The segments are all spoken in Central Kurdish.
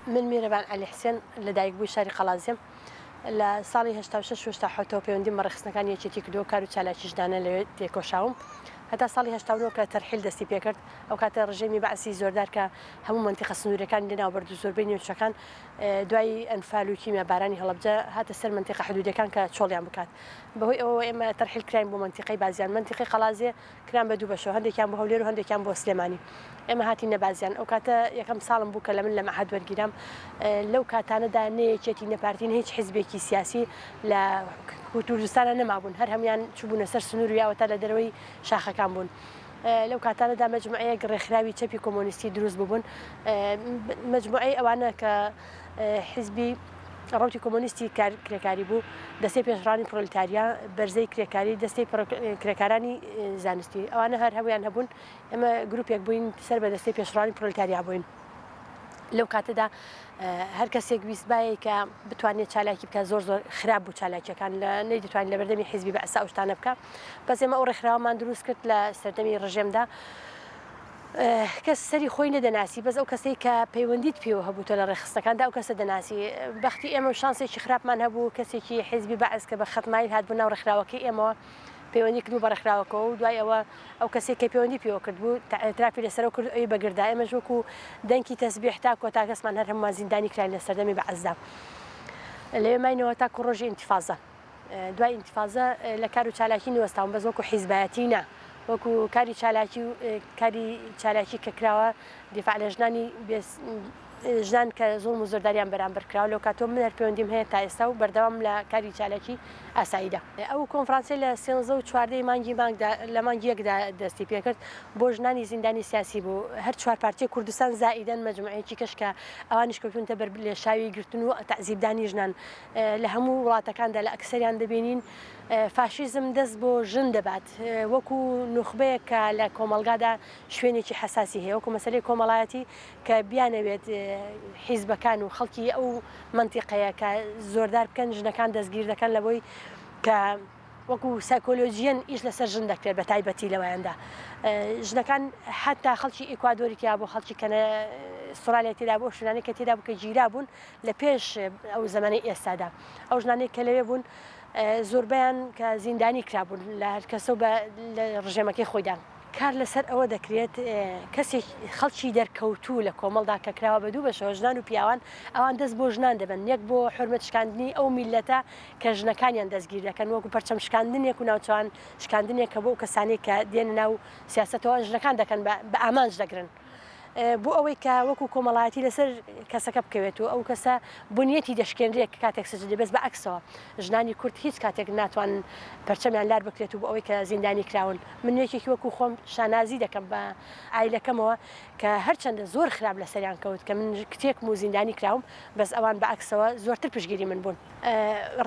من میرەبان عەلی حسێن لە دایکبووی شاری قەڵادزێم. لە ساڵی 86 و 87ەوە پەیوەندیم بە ڕێکخستنەکانی یەکێتی کردووە، کار و چالاکی ژنانە لەوێ تێکۆشاوم. هەتا ساڵی 89 کە تەرحیل دەستی پێکرد، ئەو کاتە ڕژێمی بەعسی زۆردار کە هەموو مەنتیقە سنووریەکانی لەناو برد و زۆربەی نێوچەکان دوای ئەنفال و کیمیابارانی هەڵەبجە هاتە سەر مەنتیقە حدودیەکان کە چۆڵیان بکات. بەهۆی ئەوەوە ئێمە تەرحیل کراین بۆ مەنتیقەی بازیان. مەنتیقەی قەڵادزێ کران بە دوو بەشەوە، هەندێکیان بۆ هەولێر و هەندێکیان بۆ سلێمانی. ئێمە هاتینە بازیان. ئەو کاتە یەکەم ساڵم بوو کە لە من لە مەعهەد وەرگیرام. لەو کاتانەدا نە یەکێتی نە پارتی نە هیچ حیزبێکی سیاسی لە کوردستانا نەمابوون. هەر هەموویان چووبوونە سەر سنوور و یاوەتا لە دەرەوەی شاخەکان بوون. لەو کاتانەدا مەجموعەیەک ڕێکخراوی چەپی کۆمۆنیستی دروست ببوون. مەجموعەی ئەوانە کە حیزبی ڕەوتی کۆمۆنیستی کار کرێکاری بوو، دەستەی پێشڕانی پرۆلیتاریا، بەرزەی کرێکاری، دەستەی کرێکارانی زانستی، ئەوانە هەر هەموویان هەبوون. ئێمە گروپێک بووین سەر بە دەستەی پێشڕانی پرۆلیتاریا بووین. لەو کاتەدا هەر کەسێک ویستبایەی کە بتوانێت چالاکی بکات زۆر زۆر خراپ بوو چالاکیەکان لە نەیدەتوانین لە بەردەمی حیزبی بەعسا ئەو شتانە بکە. بەس ئێمە ئەو ڕێکخراوەمان دروست کرد لە سەردەمی ڕژێمدا. کەس سەری خۆی نەدەناسی بەس ئەو کەسەی کە پەیوەندیت پێوە هەبوو تۆ لە ڕێکخستنەکاندا ئەو کەسە دەناسی بەختی ئێمە و شانسێکی خراپمان هەبوو کەسێکی حیزبی بەعس کە بە خەتمایل هاتبوو ناو ڕێکخراوەکەی ئێمەوە پەیوەندی کردبوو بە ڕێکخراوەکەوە و دوای ئەوە ئەو کەسێک کە پەیوەندی پێوە کردبوو اعترافی لەسەرەوە کرد ئەوی بەگردا ئێمەش وەکو دەنکی تەسبیح تا کۆتا کەسمان هەر هەموومان زیندانی کراین لە سەردەمی بەعسدا لەوێ ماینەوە تاکو ڕۆژی ئینتیفازە. دوای ئینتیفازە لە کار و چالاکی نوەستاوم بەس وەکو حیزبایەتی نا وەکو کاری چالاکی و کاری چالاکی کە کراوە دیفاع لە ژنانی ژنان کە زوڵم و زۆرداریان بەرامبەر کراوە لەو کاتەوە من هەر پەیوەندیم هەیە تا ئێستا و بەردەوام لە کاری چالاکی ئاساییدا. ئەو کۆنفرانسەی لە سێنزە و چواردەی مانگی مانگدا لە مانگی یەکدا دەستی پێکرد بۆ ژنانی زیندانی سیاسی بوو هەر چوار پارچەی کوردستان زائیدەن مەجموعەیەکی کەش کە ئەوانیش کەوتوونەتە بەر لێشاوی گرتن و تەعزیبدانی ژنان لە هەموو وڵاتەکاندا لە ئەکسەریان دەبینین فاشیزم دەست بۆ ژن دەبات وەکو نوخبەیەک کە لە کۆمەڵگادا شوێنێکی حەساسی هەیە وەکو مەسەلەی کۆمەڵایەتی کە بیانەوێت حیزبەکان و خەڵکی ئەو مەنتیقەیە کە زۆردار بکەن ژنەکان دەستگیر دەکەن لەبۆی کە وەکو سایکۆلۆژیەن ئیش لەسەر ژن دەکرێت بە تایبەتی لەوایاندا ژنەکان حتا خەڵکی ئیکوادۆری تیا بوو خەڵکی کەنە ئوسترالیای تێدا بوو شوێنانەی کە تێدا بوو کە گیرا بوون لە پێش ئەو زەمەنەی ئێستادا ئەو ژنانەی کە لەوێ بوون زۆربەیان کە زیندانی کرابوون لە هەر کەسە و بە لە ڕژێمەکەی خۆیدا. کار لەسەر ئەوە دەکرێت کەسێک خەڵکی دەرکەوتوو لە کۆمەڵدا کە کراوە بە دوو بەشەوە ژنان و پیاوان ئەوان دەست بۆ ژنان دەبەن یەک بۆ حورمەت شکاندنی ئەو میللەتە کە ژنەکانیان دەستگیر دەکەن وەکو پەرچەم شکاندنێک و ناوچەوان شکاندنێک کە بۆ ئەو کەسانەی کە دێنە ناو سیاسەتەوە ژنەکان دەکەن بە ئامانج دەگرن. بۆ ئەوەی کە وەکو کۆمەڵایەتی لەسەر کەسەکە بکەوێت و ئەو کەسە بنیەتی دەشکێنرێت کە کاتێک سجن دەبێت بە عەکسەوە ژنانی کورد هیچ کاتێک ناتوانن پەرچەمیان لار بکرێت و بۆ ئەوەی کە زیندانی کراون من یەکێکی وەکو خۆم شانازی دەکەم بە عایلەکەمەوە کە هەرچەندە زۆر خراپ لەسەریان کەوت کە من کچێکم و زیندانی کراوم بەس ئەوان بە عەکسەوە زۆرتر پشتگیری من بوون.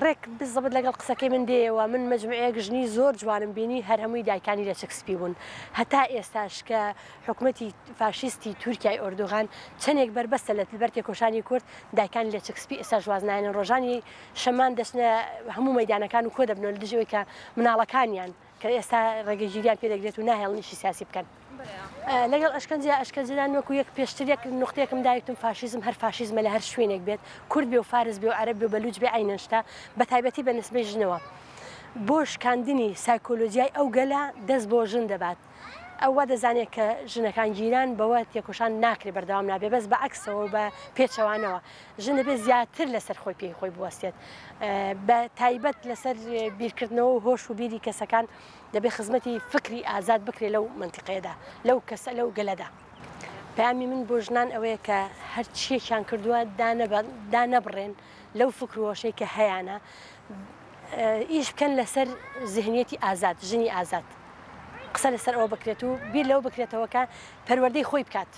ڕێک بزەبت لەگەڵ قسەکەی من دێیەوە من مەجموعەیەک ژنی زۆر جوانم بینی هەر هەمووی دایکانی لەچک سپی بوون هەتا ئێستاش کە حکومەتی فاشیستی تورکیای ئۆردوغان چەنێک بەربەستە لە بەر تێکۆشانی کورد، دایکانی لەچک سپی ئێستاش واز نایەنن ڕۆژانی شەمان دەچنە هەموو مەیدانەکان و کۆدەبنەوە لە دژی ئەوەی کە مناڵەکانیان کە ئێستا ڕێگەگیریان پێ دەگرێت و ناهێڵن ئیشی سیاسی بکەن. لەگەڵ ئەشکەنجە ئەشکەنجەدان وەکو یەک پێشتر یەک نوقتەیەکم دایتم فاشیزم هەر فاشیزمە لە هەر شوێنێک بێت کورد بێ و فارس بێ و عەرەب بێ و بەلوچ بێ عەینەن شتە بە تایبەتی بە نسبەی ژنەوە بۆ شکاندنی سایکۆلۆجیای ئەو گەلە دەست بۆ ژن دەبات. ئەو وا دەزانێت کە ژنەکان گیران بەوە تێکۆشان ناکرێت بەردەوام نابێت بەس بە عەکسەوە و بە پێچەوانەوە ژن دەبێت زیاتر لەسەر خۆی پێی خۆی بوەستێت بە تایبەت لەسەر بیرکردنەوە و هۆش و بیری کەسەکان دەبێت خزمەتی فکری ئازاد بکرێت لەو مەنتیقەیەدا لەو کەسە لەو گەلەدا. پەیامی من بۆ ژنان ئەوەیە کە هەرچیەکیان کردووە دانەبڕێن لەو فکر و هۆشەی کە هەیانە ئیش بکەن لەسەر زهنیەتی ئازاد ژنی ئازاد قسە لەسەر ئەوە بکرێت و بیر لەوە بکرێتەوە کە پەروەردەی خۆی بکات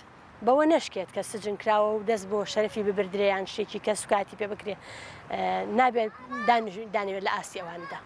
بەوە نەشکێت کە سجن کراوە و دەست بۆ شەرەفی ببردرێ یان شتێکی کە سوکایەتی پێ بکرێ نابێت دانەوێت لە ئاستی ئەواندا.